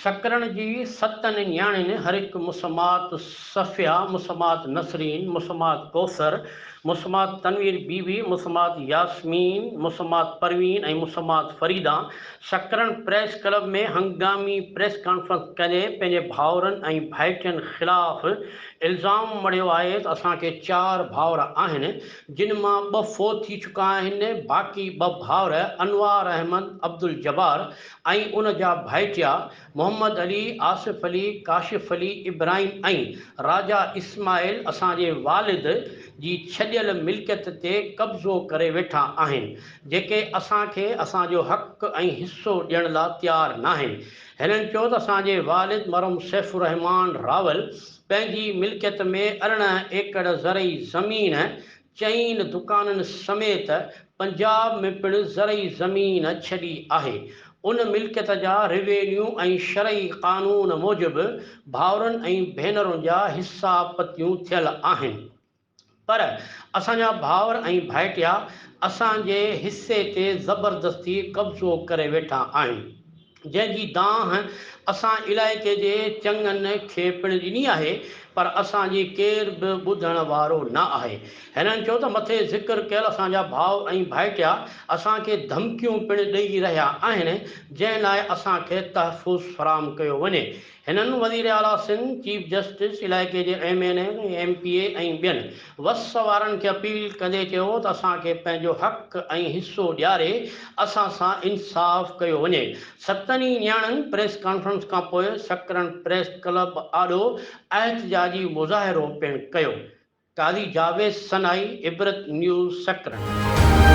سڪرنڊ جي ستن نياڻين هر هڪ مسمات صفيه، مسمات نسرين، مسمات ڪوثر، مسمات تنوير بي بي، مسمات ياسمين، مسمات پروين ۽ مسمات فريده سڪرنڊ پريس ڪلب ۾ هنگامي پريس ڪانفرنس ڪندي پنهنجي ڀائرن ۽ ڀائٽين خلاف الزام مڙهيو آهي ته اسان کي چار ڀائر آهن جن مان ٻه فوت ٿي چڪا آهن باقي ٻه ڀائر انوار احمد عبدالجبار ۽ ان جا ڀائٽيا محمد علي، آصف علي، ڪاشف علي، ابراهيم ۽ راجا اسماعيل اسان جي والد جي ڇڏيل ملڪيت تي قبضو ڪري ويٺا آهن، جيڪي اسان کي اسان جو حق ۽ حصو ڏيڻ لا تيار ناهن. هنن چيو ته اسان جي والد مرحوم سيف الرحمان راول پنهنجي ملڪيت ۾ 18 ايڪڙ زرعي زمين چئن دڪانن سميت پنجاب ۾ پڻ زرعي زمين ڇڏي آهي. ان ملڪيت جا روينيو ۽ شرعي قانون موجب ڀائرن ۽ ڀينرن جا حصا پتيون ٿيل آهن. پر اسان جا ڀائر ۽ ڀائٽيا اسان جي حصي تي زبردستي قبضو ڪري ويٺا آهن. جنهن جي دانهن اسان علائقي جي چڱن کي پڻ ڏني آهي پر اسان جي ڪير به ٻڌڻ وارو نه آهي. هنن چيو ته مٿي ذڪر ڪيل اسان جا ڀاء ۽ ڀائٽيا اسان کي ڌمڪيون پڻ ڏئي رهيا آهن جنهن لاء اسان کي تحفظ فراهم ڪيو وڃي. هنن وزيراعليٰ سنڌ، چيف جسٽس، علائقي جي M N A ۽ M P A ۽ ٻين وس وارن کي اپيل ڪندي چيو ته اسان کي پنهنجو حق ۽ حصو ڏياري اسان سان انصاف ڪيو وڃي. ستن ئي نياڻين پريس ڪانفرنس کانپوء سڪرنڊ پريس ڪلب آڏو احتجاجي مظاهرو پڻ ڪيو. قاضي جاويد سنائي، عبرت نيوز، سڪرنڊ.